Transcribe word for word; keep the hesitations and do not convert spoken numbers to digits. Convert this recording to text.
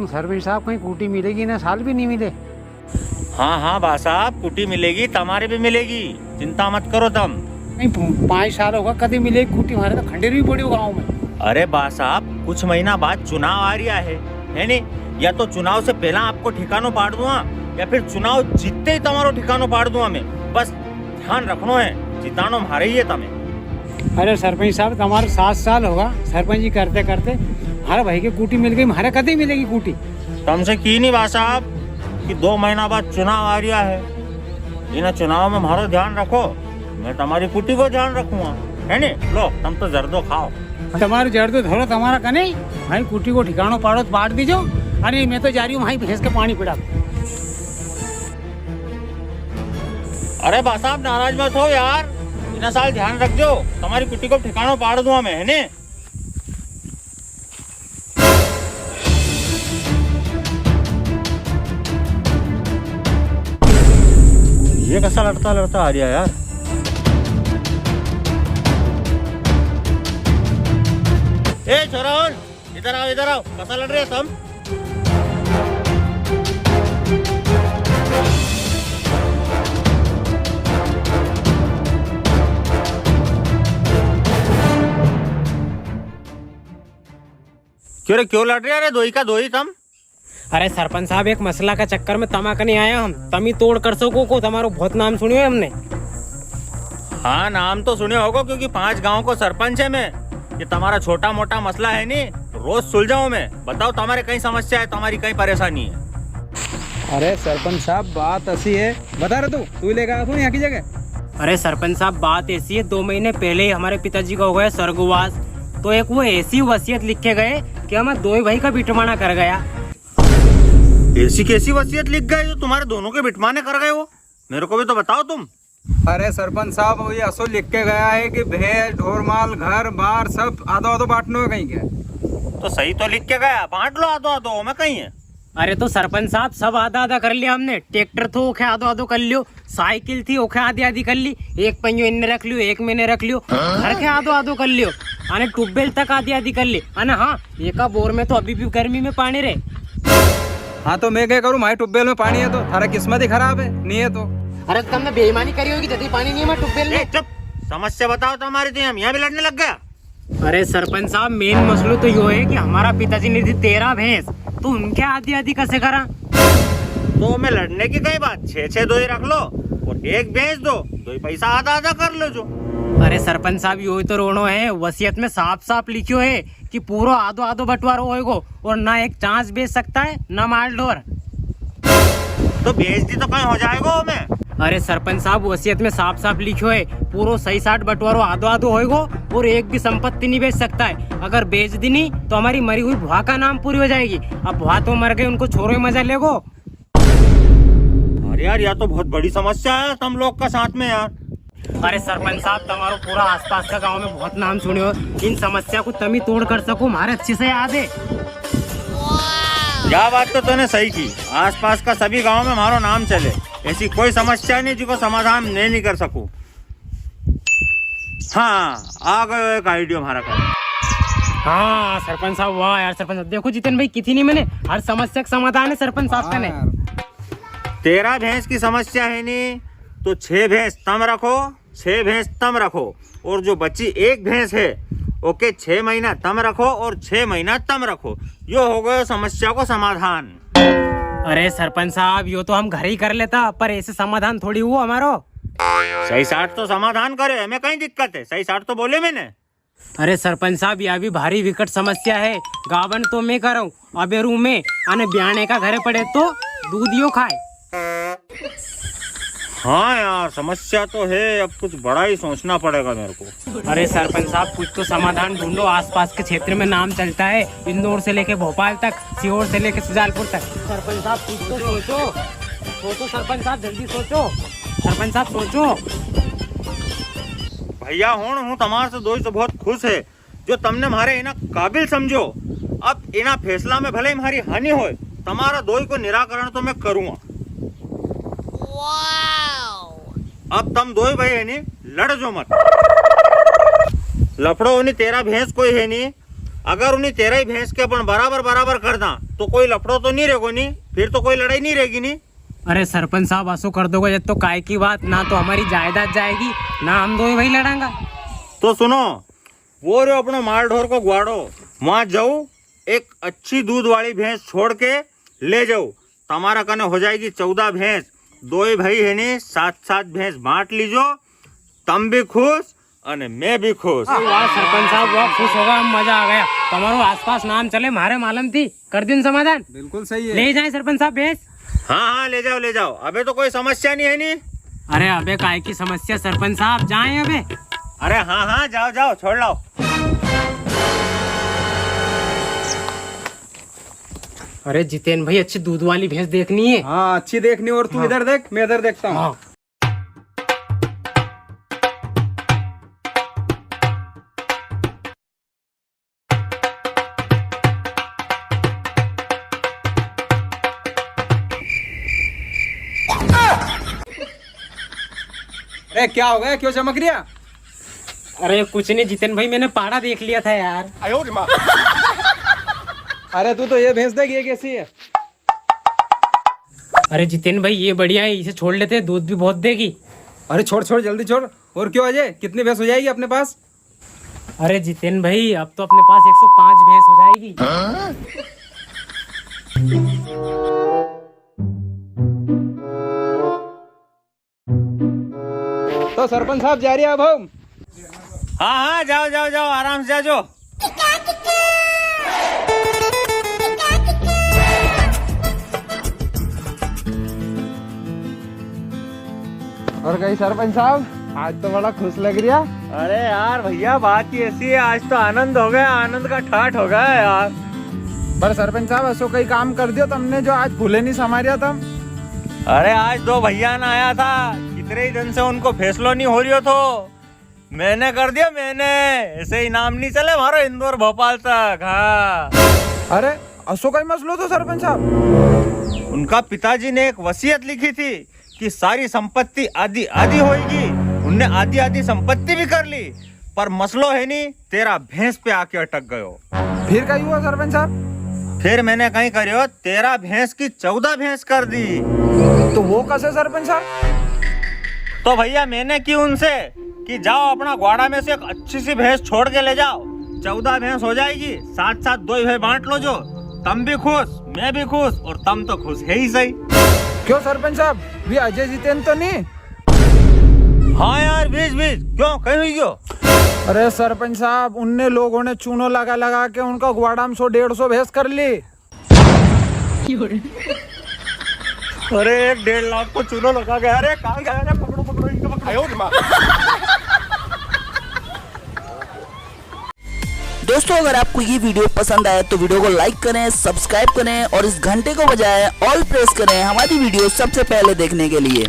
सरपंच साहब, कई कुटी मिलेगी ना, साल भी नी मिले। हाँ, हाँ, बा साहब, कुटी मिलेगी, तमारे भी मिलेगी, चिंता मत करो तम। कई प-, पाँच साल होगा, कदी मिलेगी कुटी, मारे तो खंडेर भी पड़ी हो गाँव में। अरे बा साहब, कुछ महीना बाद चुनाव आ रिया है, है नी? या तो चुनाव से पहला आपको ठिकानो पाड़ दूंगा, या फिर चुनाव जीतते ही तमारो ठिकानो पाड़ दूंगा मैं। बस ध्यान रखनो है, जितानो म्हारे ही है तमे। अरे सरपंच साहब, तमारे सात साल होगा सरपंची करते करते, म्हारे भाई के कुटी मिल गई, म्हारे कदी मिलेगी कुटी? तमसे की नी बा साहब कि दो महीना बाद चुनाव आ रिया है, इना चुनाव में म्हारो ध्यान रखो, मैं तमारी कुटी को ध्यान रखूंगा, है नी? लो, तम तो जर्दो खाओ। तमारो जर्दो धरो तमारा कने, भाई कुटी को ठिकानो पाड़ो तो पाड़ दीजो। अरे मैं तो जा रियो हूँ भाई भैंस के पानी पिड़ा। अरे बा साहब, नाराज मत हो यार, इना साल ध्यान रखजो, तमारी कुटी को ठिकानो पाड़ दूंगा मैं, है नी? ये कसा लड़ता लड़ता आ रिया यार? ए छोरा, उठ, इधर आओ, इधर आओ, कसा लड़ रहे हो तुम? क्यों रे, क्यों लड़ रहे रे दोई का दोई तम? अरे सरपंच साहब, एक मसला का चक्कर में तमा कने आया हम। तमी तोड़ कर सको को, तमारो बहुत नाम सुनियो है हमने। हाँ, नाम तो सुनियो होगो, क्योंकि पांच गांव को सरपंच है मैं। ये तमारा छोटा मोटा मसला है नी, रोज सुलझाऊं मैं। बताओ, तमारे कई समस्या है, तमारी कई परेशानी है? अरे सरपंच साहब, बात असी है, बता रे तू, तू ही लेके आया था यहाँ की जगह। अरे सरपंच साहब, बात ऐसी है, दो महीने पहले ही हमारे पिताजी का हो गया स्वर्गवास, तो एक वो ऐसी वसीयत लिख के गए कि हमारे दोई भाई का बिटमाना कर गया। ऐसी कैसी वसीयत लिख गए जो तुम्हारे दोनों के बिटमाने कर गए वो? मेरे को भी तो बताओ तुम। अरे सरपंच साहब, वो ये असो लिख के गया है कि भैंस, ढोर माल, घर बार सब आधो आधो बांटनो है कहीं के। तो सही तो लिख के गया, बांट लो आधो आधो, में कहीं है। अरे तो सरपंच साहब, सब आधा आधा कर लिया हमने। ट्रैक्टर थो ओखे आधो आधो कर लियो, साइकिल थी ओखे आधी आधी कर ली, एक पहियो इनने रख लियो, एक मैंने रख लियो, घर के आधो आधो कर लियो, अने ट्यूबवेल तक आधी आधी कर ली। अने हाँ, एका बोर में तो अभी भी गर्मी में पानी रे। हाँ तो मैं क्या करूँ, मारे ट्यूबवेल में पानी है तो, थारा किस्मत ही खराब है, नी है तो। अरे तुमने बेईमानी करी होगी, जदी पानी नी है मारे ट्यूबवेल में। ए, चुप, समस्या बताओ तो हमारी, तो हम यहाँ भी लड़ने लग गया। अरे सरपंच साहब, मेन मसलो तो यो है कि हमारा पिताजी ने दी तेरह भैंस, तो उनके आधी आधी कसे करा? तो मैं लड़ने की कई बात, छह छह दोई रख लो और एक भैंस दो, दोई पैसा आधा आधा कर लो जो। अरे सरपंच साहब, यो ही तो रोनो है, वसीयत में साफ साफ लिखियो है कि पूरो आधो आधो बंटवारो होएगो और ना एक चांस बेच सकता है, ना माल ढोर। तो बेच दी तो कई हो जाएगो हमें? अरे सरपंच साहब, वसीयत में साफ साफ लिखियो है, पूरो सही साठ बंटवारो आधो आधो होएगो और एक भी संपत्ति नी बेच सकता है। अगर बेच दी नी तो हमारी मरी हुई भुआ का नाम पूरी हो जाएगी। अब भुआ तो मर गई, उनको छोरो ही मजा लेगो। अरे यार, या तो बहुत बड़ी समस्या है तुम लोग का साथ में यार। अरे सरपंच साहब, तमारो पूरा आसपास का गांव में बहुत नाम सुनियो, इन समस्या को तमी तोड़ कर सको, म्हारे अच्छे से याद है। या बात तो तूने सही की, आसपास का सभी गांव में म्हारो नाम चले, ऐसी कोई समस्या नी जिको समाधान मैं नी कर सकूं। हाँ, आ गयो एक आइडिया म्हारा का। हाँ सरपंच साहब, वाह यार सरपंच साहब, देखो जितन भाई, किती नी मैंने, हर समस्या का समाधान है सरपंच साहब का ने। हाँ यार। तेरह भैंस की समस्या है नी, तो छह भैंस तम रखो, छह भैंस तम रखो, और जो बची एक भैंस है, ओके छह महीना तम रखो और छह महीना तम रखो। यो हो गयो समस्या को समाधान। अरे सरपंच साहब, यो तो हम घर ही कर लेता, पर ऐसे समाधान थोड़ी हुआ हमारो। सही साठ तो समाधान करे, हमें कई दिक्कत है? सही साठ तो बोले मैंने। अरे सरपंच साहब, या भी भारी विकट समस्या है। गावन तो मैं कराऊं, अबे रू में, अने ब्याणे का घरे पड़े तो दूध यो खाए। हाँ यार, समस्या तो है, अब कुछ बड़ा ही सोचना पड़ेगा मेरे को। अरे सरपंच साहब, कुछ तो समाधान ढूंढो। आसपास के क्षेत्र में नाम चलता है, इंदौर से लेके भोपाल तक, सीहोर से लेके सुजालपुर तक। सरपंच साहब, कुछ तो सोचो, सोचो सरपंच साहब, जल्दी सोचो। सरपंच साहब, सोचो। भैया होण, हूँ तमार से दोई से बहुत खुश है, जो तमने म्हारे इना काबिल समझो। अब इना फैसला में भले ही म्हारी हानि होय, तमारा दोई को निराकरण तो मैं करूँगा। अब तम दोई भाई है नी, लड़ जो मत। लफड़ो उनी तेरह भैंस कोई है नी, अगर उनी तेरह ही भैंस के अपन बराबर बराबर कर दा, तो कोई लफड़ो तो नी रेगो नी, फिर तो कोई लड़ाई नी रेगी नी। अरे सरपंच साहब, असो कर दोगा जब तो काय की बात, ना तो हमारी जायदाद जाएगी, ना हम दोई भाई लड़ांगा। तो सुनो, वो रह्यो अपनो माल ढोर को ग्वाड़ो, वहां जाओ, एक अच्छी दूध वाली भैंस छोड़ के ले जाओ, तमारा कने हो जाएगी चौदह भैंस, दोई भाई है नी, सात सात भैंस बांट लीजो, तम भी खुश अने मैं भी खुश। वाह सरपंच साहब, वाह, खुश होगा, हम मजा आ गया। तमारो आसपास नाम चले, म्हारे मालूम थी, कर दिन समाधान। बिल्कुल सही है। ले जाए सरपंच साहब भैंस? हाँ, हाँ, ले जाओ, ले जाओ। अबे तो कोई समस्या नी है नी। अरे अबे काय की समस्या सरपंच साहब, जाए अबे। अरे हाँ, हाँ, जाओ, जाओ, छोड़ लाओ। अरे जितेन भाई, अच्छी दूध वाली भैंस देखनी है। हाँ, अच्छी देखनी, और तू हाँ। इधर देख, मैं इधर देखता हूँ। हाँ। अरे क्या हो गया, क्यों चमक रिया? अरे कुछ नहीं जितेन भाई, मैंने पाड़ा देख लिया था यार। अरे तू तो ये भैंस देख, ये कैसी है? अरे जितेन भाई, ये बढ़िया है, इसे छोड़ लेते हैं, दूध भी बहुत देगी। अरे छोड़ छोड़, जल्दी छोड़। और क्यों अजय, कितनी भैंस हो जाएगी अपने पास? अरे जितेन भाई, अब तो अपने पास एक सौ पाँच भैंस हो जाएगी। तो सरपंच साहब, जा रिया अब हम। हाँ, हाँ, जाओ, जाओ, जाओ, आराम से जाओ। और कई सरपंच साहब, आज तो बड़ा खुश लग रिया। अरे यार भैया, बात ही ऐसी है, आज तो आनंद हो गया, आनंद का ठाठ हो गया यार। पर सरपंच साहब, असो कई काम कर दियो तमने जो आज भूले नी समारिया तम। अरे आज दो भैया ना आया था, कितने ही दिन से उनको फैसलो नी हो रियो थो, मैंने कर दियो मैंने। ऐसे ही नाम नी चले म्हारो इंदौर भोपाल तक। हाँ। अरे असो कई मसलो थो सरपंच साहब? उनका पिताजी ने एक वसीयत लिखी थी कि सारी संपत्ति आधी आधी होएगी। उनने आधी आधी संपत्ति भी कर ली, पर मसलो है नी, तेरा भैंस पे आके अटक गयो। फिर कई हुआ सरपंच साहब? फिर मैंने कई करियो, तेरा भैंस की चौदह भैंस कर दी। तो वो कसे सरपंच साहब? तो भैया मैंने की उनसे कि जाओ अपना ग्वाड़ा में से एक अच्छी सी भैंस छोड़ के ले जाओ, चौदह भैंस हो जाएगी, सात सात दोई भाई बांट लो जो, तम भी खुश, मैं भी खुश और तम तो खुश है ही सही। क्यों सरपंच साहब, वी अजय जितेन तो नी? हाँ यार, वीज, वीज, क्यों, कई हुई गयो? अरे सरपंच साहब, उनने लोगों ने चूनो लगा लगा के उनका ग्वाड़ा में सौ डेढ़ सौ भैंस कर ली। अरे एक डेढ़ लाख को चूनो लगा गया। अरे कहाँ गया? अरे पकड़ो, पकड़ो, इनको पकड़ो। दोस्तों, अगर आपको ये video पसंद आए तो video को like करें, subscribe करें और इस घंटे को बजाएं, all press करें हमारी video सबसे पहले देखने के लिए।